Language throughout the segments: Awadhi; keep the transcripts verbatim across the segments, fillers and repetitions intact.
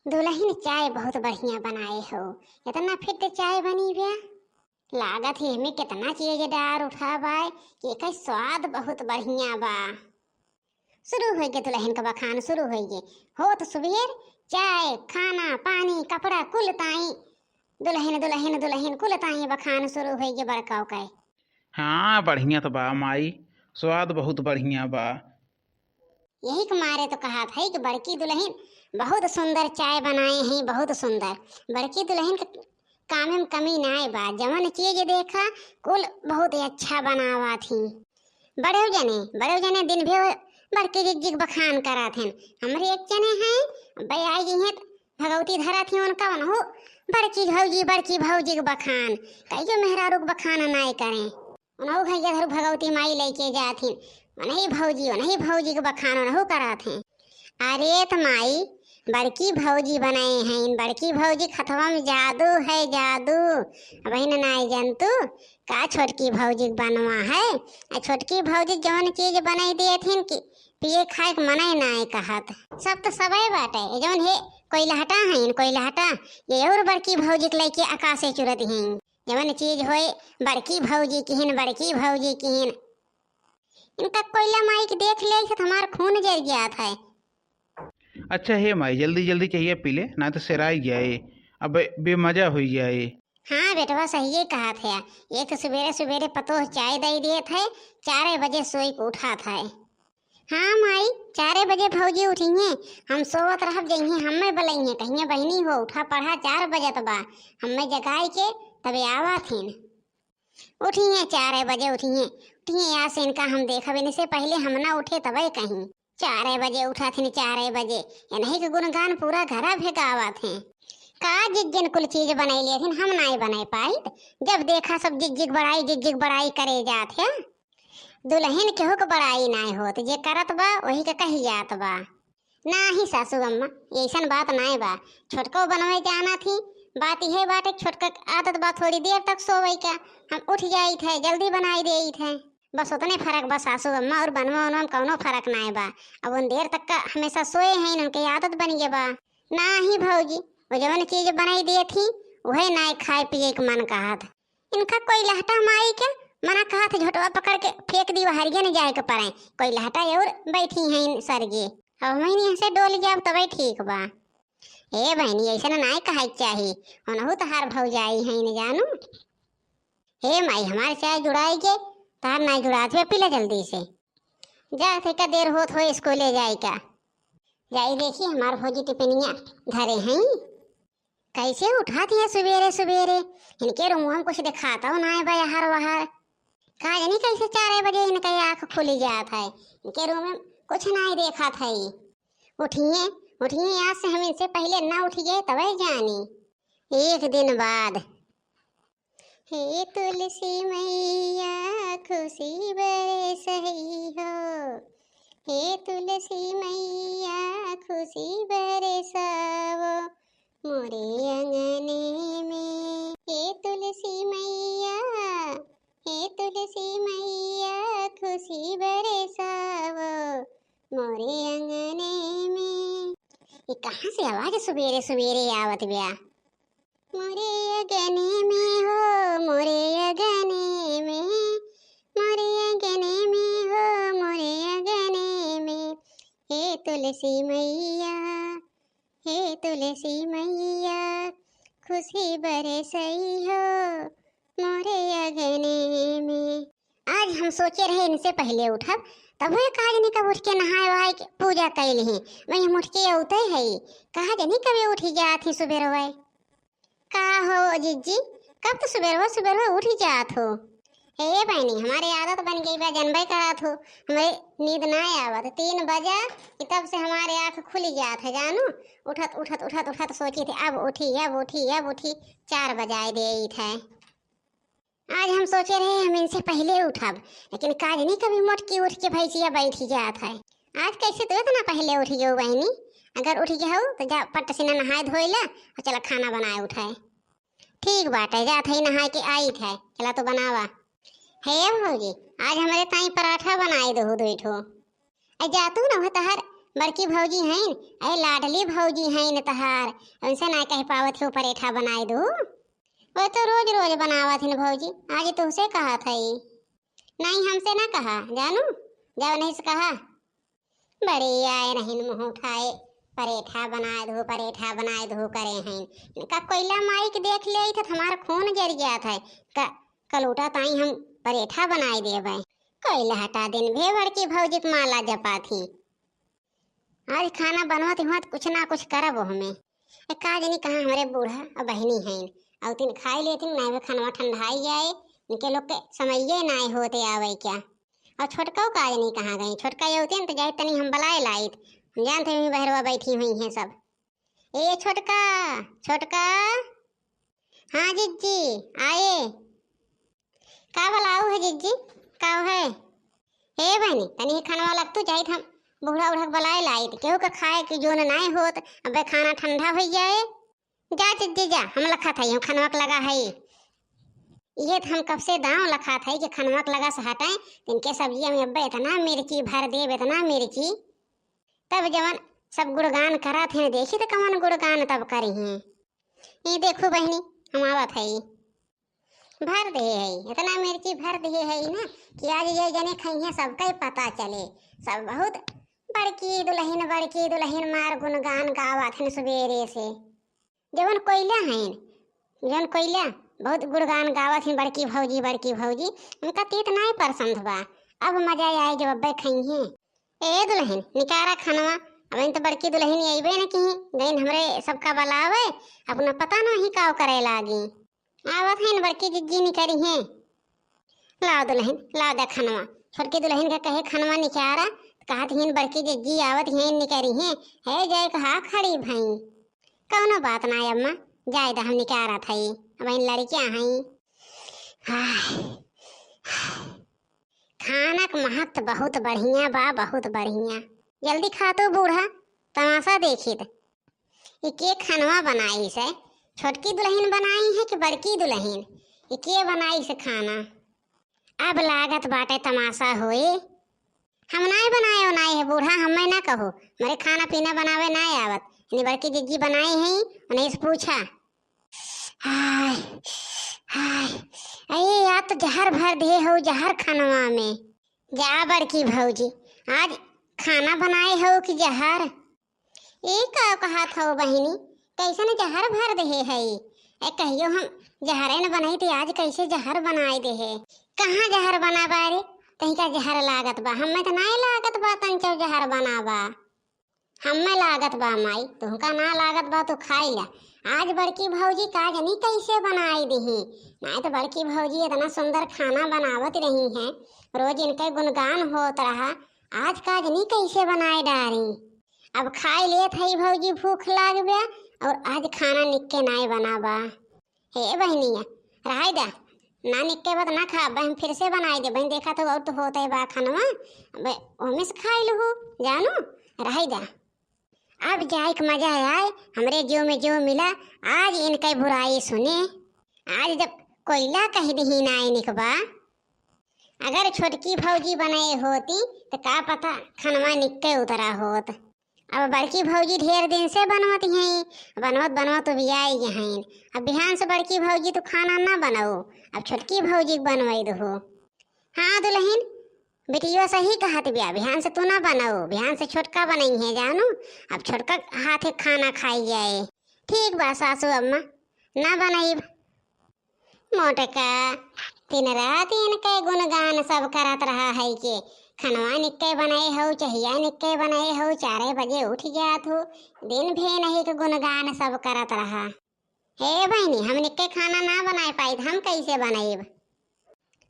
दुलहिन, चाय बहुत बढ़िया बनाए हो, इतना फिट चाय बनी बा। लागत ही एहमे कितना चीज डार उठा बाय, कि एकर स्वाद बहुत बढ़िया बा। शुरू होइ गे दुलहिन का बखान, शुरू होइ गे। होत सुबेर चाय, खाना, पानी, कपड़ा कुल ताई दुलहिन, दुलहिन, दुलहिन कुल ताई बखान शुरू होइ गे बड़कौ के। हाँ, बढ़िया तो बा माई, स्वाद बहुत बढ़िया बा। यही के मारे तो कहत है कि बड़की दुलहिन बहुत सुंदर चाय बनाए हैं, बहुत सुंदर। बड़की दुलहिन के कामे में कमी नाय बा, जवन चीज देखा कुल बहुत ही अच्छा बनावत ही। बड़े जने, बड़े जने दिन भर बड़की जिज्जी के बखान करत हैं। हमरे एक जने हैं, बे आई गई हैं, भगवती धरत ही उनका, उनहु बड़की भौजी, बड़की भौजी के बखान। कहियो मेहरारू के बखान नाय करें। उनहु घैया धरू भगवती माई लइके जात हिन। उनही भौजी, उनही भौजी के बखान उनहु करत हैं। अरे त माई, बड़की भौजी बनाए हैं, बड़की भौजी के हथवा में जादू है, जादू। अबहिन नाय जनतू का छोटकी भौजी के बनवा है? आ छोटकी भौजी जवन चीज बनाई देत हिन कि पिए खाए के मने नाय कहत। सब तो सबे बाटे, ये जवन हे कोइलहटा हैं, कोइलहटा, ये और बड़की भौजी के लइके आकाशे चुरत हैं। जवन चीज होए, बड़की भौजी किहिन, बड़की भौजी किहिन। इनका कोइला माई के देख ले, से हमार खून जर जात है। अच्छा हे माई, जल्दी जल्दी चाहिए पी ले, ना तो सिराई जाए, अब बेमजा हो जाए। हाँ बेटवा, सहिए कहत है। एक तो सुबेरे सुबेरे पतोह चाय दे देत है, चारे बजे सोई के उठात है। हाँ माई, चारे बजे भौजी उठिहें, हम सोवत रहब, जइहें हम्मे बलइहें, कहिहें, "बहिनी हो, उठा पढ़ा, चार बजत बा।" हम्मे जगाई के तबे आवत हिन। उठिहें, चारे बजे उठिहें, उठिहें, या से इनका हम देखब, इनसे पहिले हम ना उठे तबे कहीं। चारे बजे उठत हिन, चारे बजे, इनही के गुणगान पूरा घरा भे गावत हैं। का जिज्जिन कुल चीज बनाई लेथिन, हम नाई बनाई पाइत। जब देखा सब जिज्जिक बड़ाई, जिज्जिक बड़ाई करे जात है। दुलहिन केहू के बड़ाई नाय होत, जे करत बा, वही के कही जात बा। नाही सासू अम्मा, अइसन बात नाय बा। छोटको बनवे जाना थी, बात इहे बाटे, छोटका के आदत बा थोड़ी देर तक सोवे का। हम उठ जाइत है, जल्दी बनाई देइत है। बस उतने फरक बा सासू अम्मा, और बनवा उनवा में कौनो फरक नाय बा। अब उन देर तक का हमेशा सोए हैं, उनके आदत बन गया बा। नाही भौजी, वो जवन चीज बनाई देत ही, उहे नाय खाए पिए के मन कहत। इनका कोइलहटा माई के मना कहत, झोटवा पकड़ के फेंक दी, हरिया न जाए के पड़े। कोइलहटा और बैठी हैं सरगे। अब हम यहाँ से डोल जाब तबे ठीक बा। ए बहिनी, अइसन नाय कहे के चाही। उनहु तहार भौजाई हैं न जानू। हे माई, हमार चाय जुड़ाई के, तहार नाय जुड़ात हुए, पी ले जल्दी से। जा, थे का देर होत हो स्कूले जाए का। जाई देखी हमार भौजी टिफिनिया धरे हैं। कैसे उठात है सुबेरे सुबेरे? इनके रूम में कुछ दिखाता हो ना है बा, हर वहर। का जानी कैसे चार बजे इनके आँख खुली जात है। इनके रूम में कुछ नहीं देखत है। उठिए, उठिए, आज से हम इनसे पहिले ना उठिए तबे जानी। एक दिन बाद। हे तुलसी मैया खुशी बरसई हो, हे तुलसी मैया खुशी बरसावो मोरे अंगने में। हे तुलसी मैया, हे तुलसी मैया खुशी बरसावो मोरे अंगने में। ये कहाँ से आवाज सुबेरे सुबेरे आवत ब्या? मोरे अगने में हो, मोरे अगने में, मोरे अगने में हो, मोरे अगने में। हे तुलसी मैया, हे तुलसी मैया, खुशी बरसई हो मोरे अगने में। आज हम सोचे रहे इनसे पहिले उठब, तब वे कहा जनी कब उठ के नहाए वहाए के पूजा कैल ही, वही हम उठ के अउते है। कहा जनी कबे उठी जात ही सुबेरवे। का हो जिज्जी, कब तो सुबेरवा सुबेरवा उठ जात हो? हे बहनी, हमारे आदत बन गई बा, जनबे करत हो, हमें नींद ना आवत। तीन बजा कि तब से हमारे आँख खुली जात है जानू। उठत उठत उठत उठत सोची थी अब उठी, अब उठी, अब उठी, चार बजाए देइत है। आज हम सोचे रहे हम इनसे पहिले उठब, लेकिन का जनी कबे मोटकी उठ के भैंसिया बैठी जात है। आज कैसे तू इतना पहिले उठ गयो बहनी? अगर उठ गया हो तो जा पट से ना नहाए धोए ला और चला खाना बनाए उठाए। ठीक बाटे, जात है नहाए के आइत है, चला तो बनावा। हे भौजी, आज हमरे ताई पराठा बनाए दहु दुई ठो। अ जातू न हो तहर बड़की भौजी हईन, अरे लाडली भौजी हईन तहार, उनसे ना कह पावत हो परेठा बनाए दू। वो तो रोज रोज बनावत हिन भौजी, आज तुहसे कहत हई। नहीं, हमसे ना कहा जानू, जाओ नहीं से कहा। बड़ी आए रहिन मुँह उठाए, परेठा बनाए दू, परेठा बनाए दू करे हईन। इनका कोयला माई के देख ले तो हमार खून जर जात है। का कलूटा ताई हम परेठा बनाए देबे। कोयला हटा दिन भे बड़की भौजी के माला जपात ही। आज खाना बनवत हुआ तो कुछ ना कुछ करब हमें। ए, का जानी कहाँ हमरे बूढ़ा और बहिनी हईन, और तीन खाई लेथिन, ना वे खानवा ठंडाई जाए, इनके लोग के समइये ना होते आवे क्या। और छोटका का जानी कहाँ गई, छोटका ये होते तो जाए तनी हम बलाए लाइत, हम जानते हैं बहरवा बैठी हुई हैं सब। ए छोटका, छोटका। हाँ जिज्जी, आए। का बलाऊ है जिज्जी, का है? हे बहनी, तनी खानवा लगतू जाइत हम बूढ़ा उढ़क बलाए लाइत, केहू के खाए के जोन नाय होत, अबे खाना ठंडा होइ जाए। जा जिज्जी जा, हम लखत हई, हम खनवा के लगा हई। इहे त हम कब से दांव लखात हई कि खनवा के लगा से हटाए, इनके सब्जिया में अब्बे इतना मिर्ची भर देब, इतना मिर्ची। तब जवन सब गुणगान करत हैं, देखी त कवन गुणगान तब करी हैं। ये देखो बहनी, हम आवत हई। भर दे है, इतना मिर्ची भर दे है ना कि आज ये जने खइहें सबका ही पता चले। सब बहुत बड़की दुलहिन, बड़की दुलहिन मार गुणगान गावत हन सुबेरे से। जवन कोइला हईन, जवन कोइला बहुत गुणगान गावत हन बड़की भौजी, बड़की भौजी, उनका तीत नाय पसंद बा। अब मजा आए जब अब्बे खइहें। ए दुलहिन, निकारा खनवा, अब इन तो बड़की दुलहिन अइबे न की, गइन हमरे सबका बलावे, अपना पता नहीं काव करे लागी। आवत हईन बड़की जिज्जी निकरी हैं। लाओ दुलहिन, लाओ दे खनवा। छोटकी दुलहिन का कहे खनवा निकारा, कहत हिन बड़की जिज्जी आवत हैं निकरी हैं। हे जाए कहा खड़ी भई। कौनो बात ना अम्मा, जाए द हम निकारा थई, अब इन लड़कियां हई। हाय, खाना के महत्व बहुत बढ़िया बा, बहुत बढ़िया। जल्दी खा तो बूढ़ा, तमाशा देखित। ई के खनवा बनाइस है? छोटकी दुलहिन बनाई है कि बड़की दुलहिन? ई के बनाइस खाना? अब लागत बाटे तमाशा होए। हम नाय बनाए ओनाए है बूढ़ा, हमें ना कहो, हमरे खाना पीना बनावे नाय आवत। इन्हीं बड़की जिज्जी बनाई है, उन्हीं से पूछा। हाय, हाय, अरे यार तो जहर भर दिए हो, जहर खनवा में। जा बड़की भौजी, आज खाना बनाए हो कि जहर? ई का कहत हो बहिनी, कैसन जहर भर देहे हई? ए कहियो हम जहरे न बनाई थी, आज कैसे जहर बनाए देहे? कहाँ जहर बना बा रे? तहीं का जहर लागत बा? हमें तो नाय लागत बा तंचो जहर बना बा। हमें लागत बा माई, तुहका ना लागत बा तो खाई ला। आज बड़की भौजी का जनी कैसे बनाई दिही, नाय तो बड़की भौजी इतना सुंदर खाना बनावत रही हैं, रोज इनके गुणगान होत रहा, आज का जनी कैसे बनाए डारी। अब खाई लेत हई भौजी, भूख लाग बा, और आज खाना निक्के नाय बना बा। हे बहिनिया, रहाई दा, ना निक्के बा त ना खा, बहन फिर से बनाई दे, बहन देखा तो और तो होते बा खनवा, बे ओमे से खाई लहू, जानू, रहाई दा। अब जाए के मजा आए, हमरे जो में जो मिला, आज इनके बुराई सुने। आज जब कोयला कह दिही ना इनके बा, अगर छोटकी भौजी बनाए होती, त का पता खनवा निक्के उतरा होत। अब बड़की भौजी ढेर दिन से बनवत हैं, बनवत बनवत उबियाई हैं। अब बिहान से बड़की भौजी तू खाना ना बनाओ, अब छोटकी भौजी के बनवाई दो। हाँ दुलहिन, बिटिया सही कहत बिया, बिहान से तू ना बनाओ, बिहान से छोटका बनई है जानू, अब छोटका हाथे खाना खाई जाए। ठीक बा सासू अम्मा, ना बनाइब। मोटका, दिन रात इनके गुणगान सब करत रहा है के, खनवा निक्के बनाए हो, चहिया निक्के बनाए हो, चारे बजे उठ जात हो, दिन भे नहीं के गुणगान सब करत रहा। हे बहिनी, हम निक्के खाना ना बनाए पाई, हम कैसे बनाइब?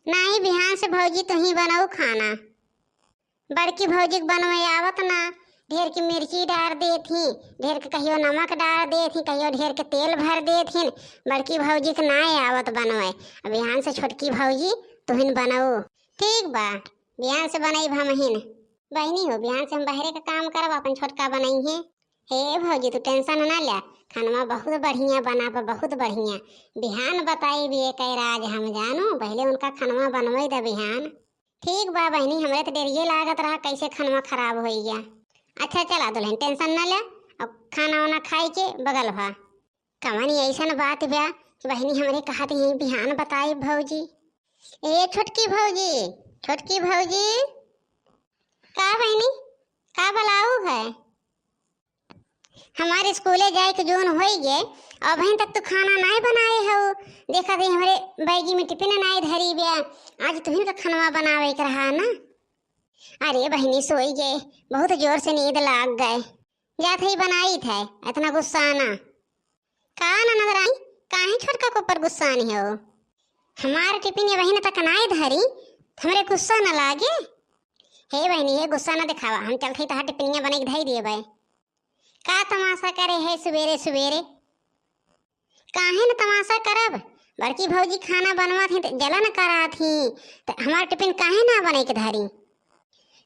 नाही, बिहान से भौजी तुही बनाऊ खाना। बड़की भौजी के बनवे आवत ना, ढेर के मिर्ची डार देत ही, ढेर के कहियो नमक डार देत ही, कहियो ढेर के तेल भर देत ही। बड़की भौजी के ना आवत बनवे। अब बिहान से छोटकी भौजी तुहिन बनाऊ। ठीक बा, बिहान से बनाई हमहिन। बहिनी हो, बिहान से हम बहरे के काम करब, अपन छोटका बनाई है। हे भौजी, तू tension ना ले, खानवा बहुत बढ़िया बना बा, बहुत बढ़िया। बिहान बताई भी एक राज हम जानू, पहले उनका खानवा बनवे दे बिहान। ठीक बा बहिनी, हमरे त डेरिये लागत रहा कैसे खनवा खराब होई गया। अच्छा चला दुलहिन, tension न ल्या, अब खाना वाना खाइ के बगल भा। कवन अइसन बात बा कि बहिनी हमरे कहत ही बिहान बताई भौजी। ए छोटकी भौजी, छोटकी भौजी। का बहिनी, का बलाऊ है? हमार स्कूले जाए के जोन होई गे, अबहिन तक तू खाना नाई बनाए हऊ। देखा दे हमरे बैगी में टिफिन नाई धरी बा, आज तुहिन का खनवा बनावे के रहा ना। अरे बहिनी सोई गे, बहुत जोर से नींद लाग गए। जात ही बनाई थे, इतना गुस्सा ना। का ननद रानी, काहे छोटका के ऊपर गुस्सा नहीं हो? हमार टिफिन अबहिन तक नाई धरी, हमरे गुस्सा न लागे। हे बहिनी, ये गुस्सा न दिखावा, हम चलत ही तहार टिफिनिया बने के धई दिए बे। का तमाशा करे है सुबेरे सुबेरे? काहे न तमाशा करब? बड़की भौजी खाना बनवा थी त जलन करा थी, त हमार टिफिन काहे ना बने के धरी?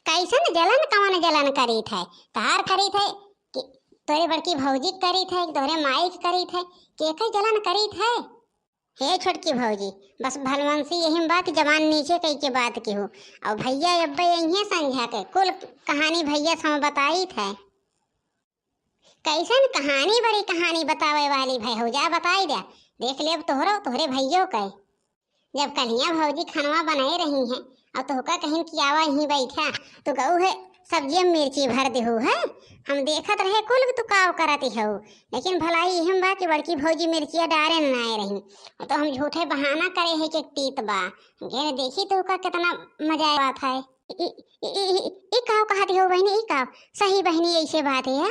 कैसन जलन, कवन जलन करीत है? तहार करीत है कि तोरे बड़की भौजी करीत है कि तोरे माई के करीत है? के के जलन करीत है? हे छोटकी भौजी, बस भलवंसी यही में बा कि जबान नीचे कई के बात की हो। और भैया अब्बे यही संझा के कुल कहानी भैया से हम बताइत है। कैसन कहानी, बड़ी कहानी बतावे वाली भै हो, जा बताई दे। देख ले अब तोहरो, तोहरे भैयो के। जब कलिया भौजी खनवा बनाए रही हैं और तोहका कहिन कि आवा यहीं बैठा, तो गऊ है सब्जिया में मिर्ची भर देहू है। हम देखत रहे कुल कि तू काव करत हो, लेकिन भलाई इहम बा कि बड़की भौजी मिर्चिया डारे न आए रही, तो हम झूठे बहाना करे है कि तीत बा। घेर देखी तोहका कितना मजा आवत है। ई, ई, ई, ई, ई काव कहत हो बहिनी, ई काव? सही बहिनी, ऐसे बात है।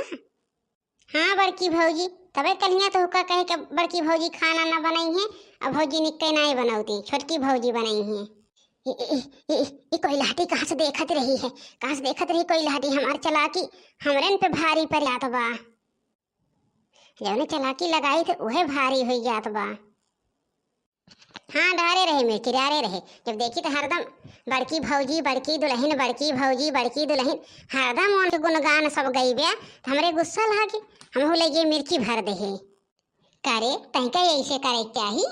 हाँ बड़की भौजी, तबे कलिया तोहका कहे के बड़की भौजी खाना ना बनाई है, अब भौजी निक्के नाई बनौती, छोटकी भौजी बनाई है। ई, ई, ई, ई, ई कोई लहटी कहाँ से देखत रही है, कहाँ से देखत रही कोई लहटी, हमार चलाकी हमरेन पे भारी पर जात बा। जौने चलाकी लगाई थे उहे भारी होई जात बा। हाँ, डारे रहे मिर्ची, डारे रहे। जब देखी त हरदम बड़की भौजी, बड़की दुलहिन, बड़की भौजी, बड़की दुलहिन, हरदम उनके गुणगान सब गइबे, त हमरे गुस्सा लागे, हमहू लगे मिर्ची भर देहे। करे, तहिका ऐसे करे के चाही।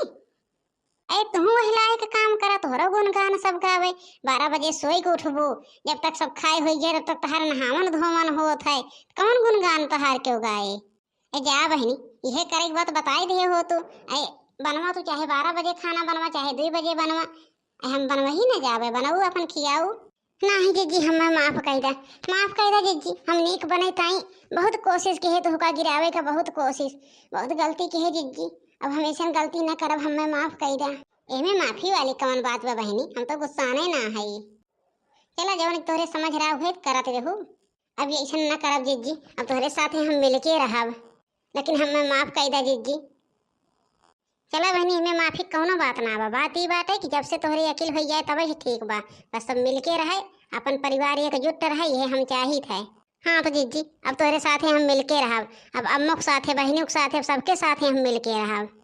ए, तुहू वही लायक काम करा, तोहरो गुणगान सब गावे। बारह बजे सोई के उठबू, जब तक सब खाए होई जाए, तब तक तहार नहावन धोवन होत है, कौन गुणगान तहार केहू गाए? ए जा बहिनी, इहे करे के बात बताई दिए हो तू। ए बनवा, तू चाहे बारह बजे खाना बनवा, चाहे दुई बजे बनवा, ए हम बनवा ही न जावे, बनऊ अपन खियाऊ। नाही जिज्जी, हमें माफ कई दा, माफ कई दा जिज्जी, हम नीक बने ताई बहुत कोशिश किहे तोहका गिरावे का, बहुत कोशिश, बहुत गलती किहे जिज्जी, अब हम ऐसन गलती न करब, हमें माफ कई दा। एमे माफी वाली कौन बात बा बहिनी, हम तो गुस्साने ना हई। चला जवन तोहरे समझ रहा हुए करत रहू, अब ये ऐसन न करब जिज्जी, अब तोहरे साथे हम मिलके रहब, लेकिन हमें माफ कई दा जिज्जी। चला बहिनी, एमे माफी कौनो बात ना बा, बात ई बात है कि जब से तोहरे अकिल होई जाए तब ही ठीक बा, बस सब मिलके रहे, अपन परिवार एकजुट रहे, ये हम चाहित है। हाँ तो जिज्जी, अब तोहरे साथे हम मिलके रहब, अब अम्मो के साथे, बहिनी के साथे, सबके साथे हम मिलके रहब।